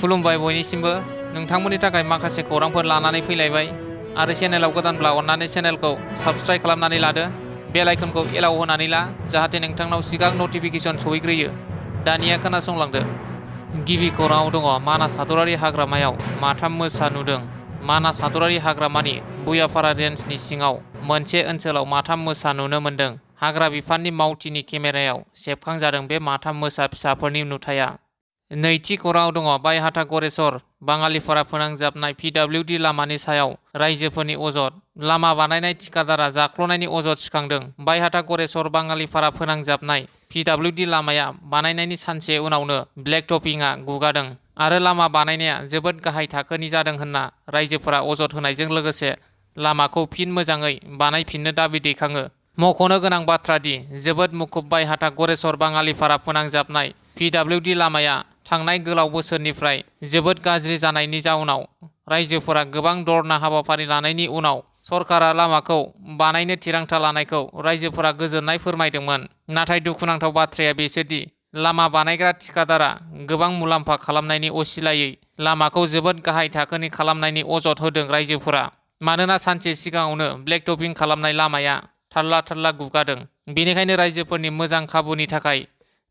खुलुमबाय बयनिसिमबो नोंथांमोननि थाखाय माखासे खौरांफोर लानानै फैलायबाय आरो चेनेलाव गोदानब्ला अन्नानै चेनेलखौ साबस्क्राइब खालामनानै लादो बेल आइकनखौ एलाव होनानै ला जाहाथे नोंथांनाव सिगां नटिफिकेसन सौहैग्रोयो। दानिया खोनासंलांदो। गिबि खौराङाव दङ मानास हादरारि हाग्रामायाव माथाम मोसा नुदों। मानास हादरारि हाग्रामानि बुयाफारा रेन्जनि सिङाव मोनसे ओनसोलाव माथाम मोसा नुनो मोन्दों। हाग्रा बिफाननि मावथिनि केमेरायाव सेबखांजादों बे माथाम मोसा फिसाफोरनि नुथाया। नैथि खौराङाव दङ बायहाथा गरेस्वर बाङालिफोरा फोनांजाबनाय पिडब्लिउडि लामानि सायाव रायजोफोरनि अजद। लामा बानायनाय थिकादारा जाख्ल'नायनि अजद सिखांदों। बायहाथा गरेस्वर बाङालिफोरा फोनांजाबनाय पिडब्लिउडि लामाया बानायनायनि सानसे उनावनो ब्लेक टपिंआ गुगादों आरो लामा बानायनाया जोबोद गाहाय थाखोनि जादों होनना रायजोफोरा अजद होनायजों लोगोसे लामाखौ फिन मोजाङै बानायफिननो दाबि दैखाङो। मख'नो गोनां बाथ्रा दि जोबोद मुखुब बायहाथा गरेस्वर बाङालिफोरा फोनांजाबनाय पिडब्लिउडि लामाया थांनाय गोलाव बोसोरनिफ्राय जोबोद गाज्रि जानायनि जाउनाव रायजोफोरा गोबां धरना हाबाफारि लानायनि उनाव सरकारा लामाखौ बानायनो थिरांथा लानायखौ रायजोफोरा गोजोननाय फोरमायदोंमोन। नाथाय दुखुनांथाव बाथ्राया बेसोदि लामा बानायग्रा थिकादारा गोबां मुलाम्फा खालामनायनि असिलायै लामाखौ जोबोद गाहाय थाखोनि खालामनायनि अजद होदों रायजोफोरा। मानोना सानसे सिगाङावनो ब्लेक टपिं खालामनाय लामाया थाल्ला थाल्ला गुगादों। बेनिखायनो रायजोफोरनि मोजां खाबुनि थाखाय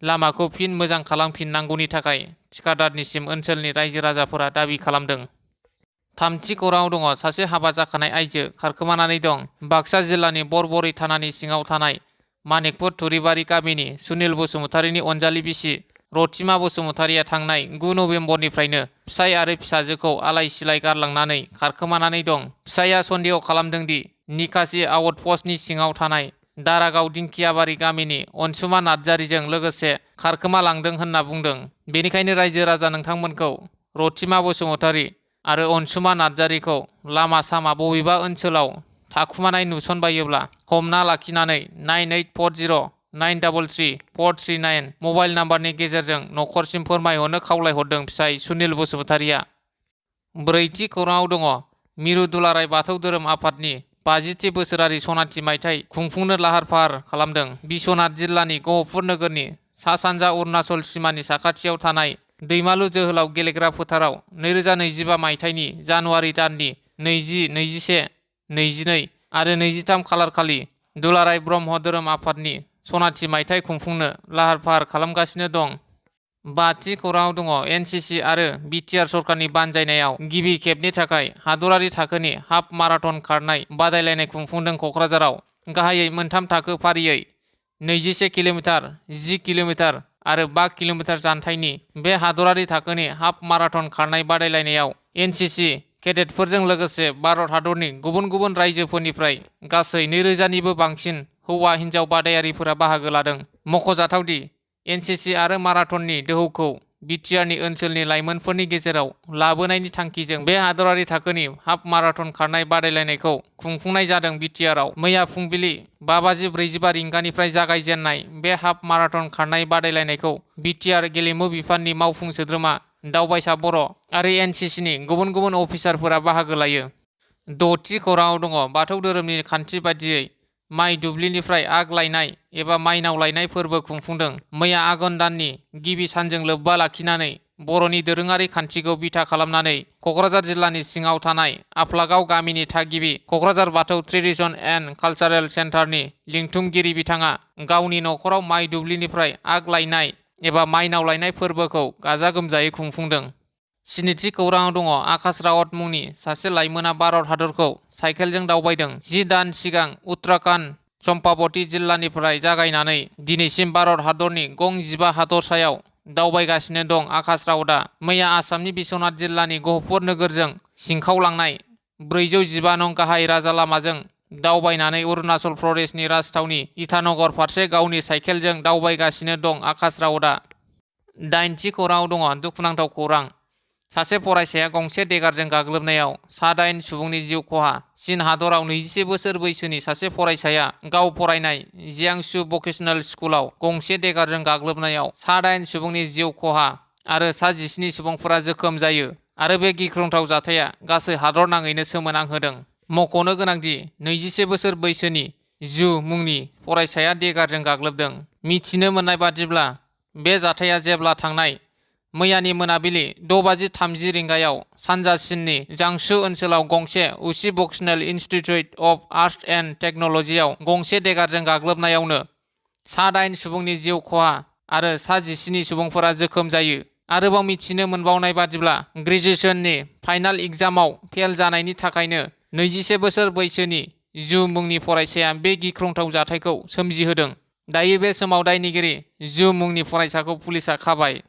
लामाखौ फिन मोजां खालामफिननांगौनि थाखाय थिकादारनिसिम ओनसोलनि रायजो राजाफोरा दाबि खालामदों। थामथि खौराङाव दङ सासे हाबा जाखानाय आइजो खारखोमानानै दं। बाक्सा जिल्लानि बरबरि थानानि सिङाव थानाय मानिकपुर थुरिबारि गामिनि सुनिल बसुमतारीनि अनजालि बिसि रथिमा बसुमतारीया थांनाय 9 नबेम्बरनिफ्रायनो फिसाय आरो फिसाजोखौ आलाय सिलाय गारलांनानै खारखोमानानै दं। फिसायआ सन्देह खालामदों दि निकासि आउट पस्टनि सिङाव थानाय दारागाव दिंखियाबारि गामिनि अनसुमा नार्जारीजों लोगोसे खारखोमालांदों होनना बुंदों। बेनिखायनो रायजो राजा नोंथांमोनखौ रथिमा बसुमतारी आरो अनसुमा नार्जारीखौ लामा सामा बबेबा ओनसोलाव थाखुमानाय नुसनबायोब्ला हमना लाखिनानै 9840933439 मबाइल नाम्बारनि गेजेरजों नखरसिम फोरमायहरनो खावलायहरदों फिसाय सुनिल बसुमतारीया। ब्रैथि खौराङाव दङ मिरु दुलाराय बाथौ धोरोम आफादनि 50थि बोसोरारि सनाथि मायथाइ खुंफुंनो लाहार फाहार खालामदों। बिश्वनाथ जिल्लानि गहपुर नोगोरनि सा सानजा अरुणाचल सिमानि साखाथियाव थानाय दैमालु जोहोलाव गेलेग्रा फोथाराव 2025 मायथाइनि जानुवारि दाननि 20, 21, 22 आरो 23 खालारखालि दुलाराय ब्रह्म धोरोम आफादनि सनाथि मायथाइ खुंफुंनो लाहार फाहार खालामगासिनो दं। बाथि खौराङाव दङ एनसिसि आरो बिटिआर सरकारनि बानजायनायाव गिबि खेबनि थाखाय हादरारि थाखोनि हाफ माराथन खारनाय बादायलायनाय खुंफुंदों क'क्राझाराव। गाहायै मोनथाम थाखो फारियै 21 किल'मिटार, 10 किल'मिटार आरो 5 किल'मिटार जानथाइनि बे हादरारि थाखोनि हाफ माराथन खारनाय बादायलायनायाव एनसिसि केडेटफोरजों लोगोसे भारत हादरनि गुबुन गुबुन रायजोफोरनिफ्राय गासै 2000निबो बांसिन हौवा हिन्जाव बादायारिफोरा बाहागो लादों। मख'जाथावदि एनसिसि आरो माराथननि दोहौखौ बिटिआरनि ओनसोलनि लाइमोनफोरनि गेजेराव लाबोनायनि थांखिजों बे हादरारि थाखोनि हाफ माराथन खारनाय बादायलायनायखौ खुंफुंनाय जादों। बिटिआरआव मैया फुंबिलि 5:45 रिंगानिफ्राय जागायजेननाय बे हाफ माराथन खारनाय बादायलायनायखौ बिटिआर गेलेमु बिफाननि मावफुं सोद्रोमा दावबायसा बर' आरो एनसिसिनि गुबुन गुबुन अफिसारफोरा बाहागो लायो। द'थि खौराङाव दङ बाथौ धोरोमनि खान्थि बादियै माइ दुब्लिनिफ्राय आग लायनाय एबा माइनाव लायनाय फोरबो खुंफुंदों। मैया आघोन दाननि गिबि सानजों लोब्बा लाखिनानै बर'नि दोरोङारि खान्थिखौ बिथा खालामनानै क'क्राझार जिल्लानि सिङाव थानाय आफलागाव गामिनि थागिबि क'क्राझार बाथौ ट्रेडिशन एन्ड कालचारेल सेन्टारनि लिंथुमगिरि बिथाङा गावनि न'खराव माइ दुब्लिनिफ्राय आग लायनाय एबा माइनाव लायनाय फोरबोखौ गाजा गोमजायै खुंफुंदों। स्निथि खौराङाव दङ आकाश रावत मुंनि सासे लाइमोना भारत हादरखौ साइकेलजों दावबायदों। 10 दान सिगां उत्तराखन्ड चम्पावती जिल्लानिफ्राय जागायनानै दिनैसिम भारत हादरनि गं 15 हादरसायाव दावबायगासिनो दं आकाश रावतआ। मैया आसामनि बिश्वनाथ जिल्लानि गहपुर नोगोरजों सिंखावलांनाय 415 नं गाहाय राजा लामाजों दावबायनानै अरुणाचल प्रदेशनि राजथावनि इटानगर फारसे गावनि साइकेलजों दावबायगासिनो दं आकाश रावतआ। 8थि खौराङाव दङ दुखुनांथाव खौरां। सासे फरायसाया गंसे देगारजों गाग्लोबनायाव सा 8 सुबुंनि जिउ खहा। चीन हादराव 21 बोसोर बैसोनि सासे फरायसाया गाव फरायनाय जियांसु भकेशनेल स्कुलाव गंसे देगारजों गाग्लोबनायाव सा 8 सुबुंनि जिउ खहा आरो सा 17 सुबुंफोरा जोखोम जायो आरो बे गिख्रंथाव जाथाया गासै हादरनाङैनो सोमोनांहोदों। मख'नो गोनांदि 21 बोसोर बैसोनि जु मुंनि फरायसाया देगारजों गाग्लोबदों। मिथिनो मोननाय बादिब्ला बे जाथाया जेब्ला थांनाय मैयानि मोनाबिलि 6:30 रिंगायाव सानजा चीननि जांसु ओनसोलाव गंसे Ushi vocational institute of arts and टेक्न'लजियाव गंसे देगारजों गाग्लोबनायावनो सा-8 सुबुंनि जिउ खहा आरो सा-17 सुबुंफोरा जोखोम जायो। आरोबाव मिथिनो मोनबावनाय बादिब्ला ग्रेजुएशननि फाइनाल एग्जामाव फेल जानायनि थाखायनो 21 बोसोर बैसोनि जु मुंनि फरायसाया बे गिख्रंथाव जाथायखौ सोमजिहोदों। दायो बे समाव दायनिगिरि जु मुंनि फरायसाखौ पुलिसआ खाबाय।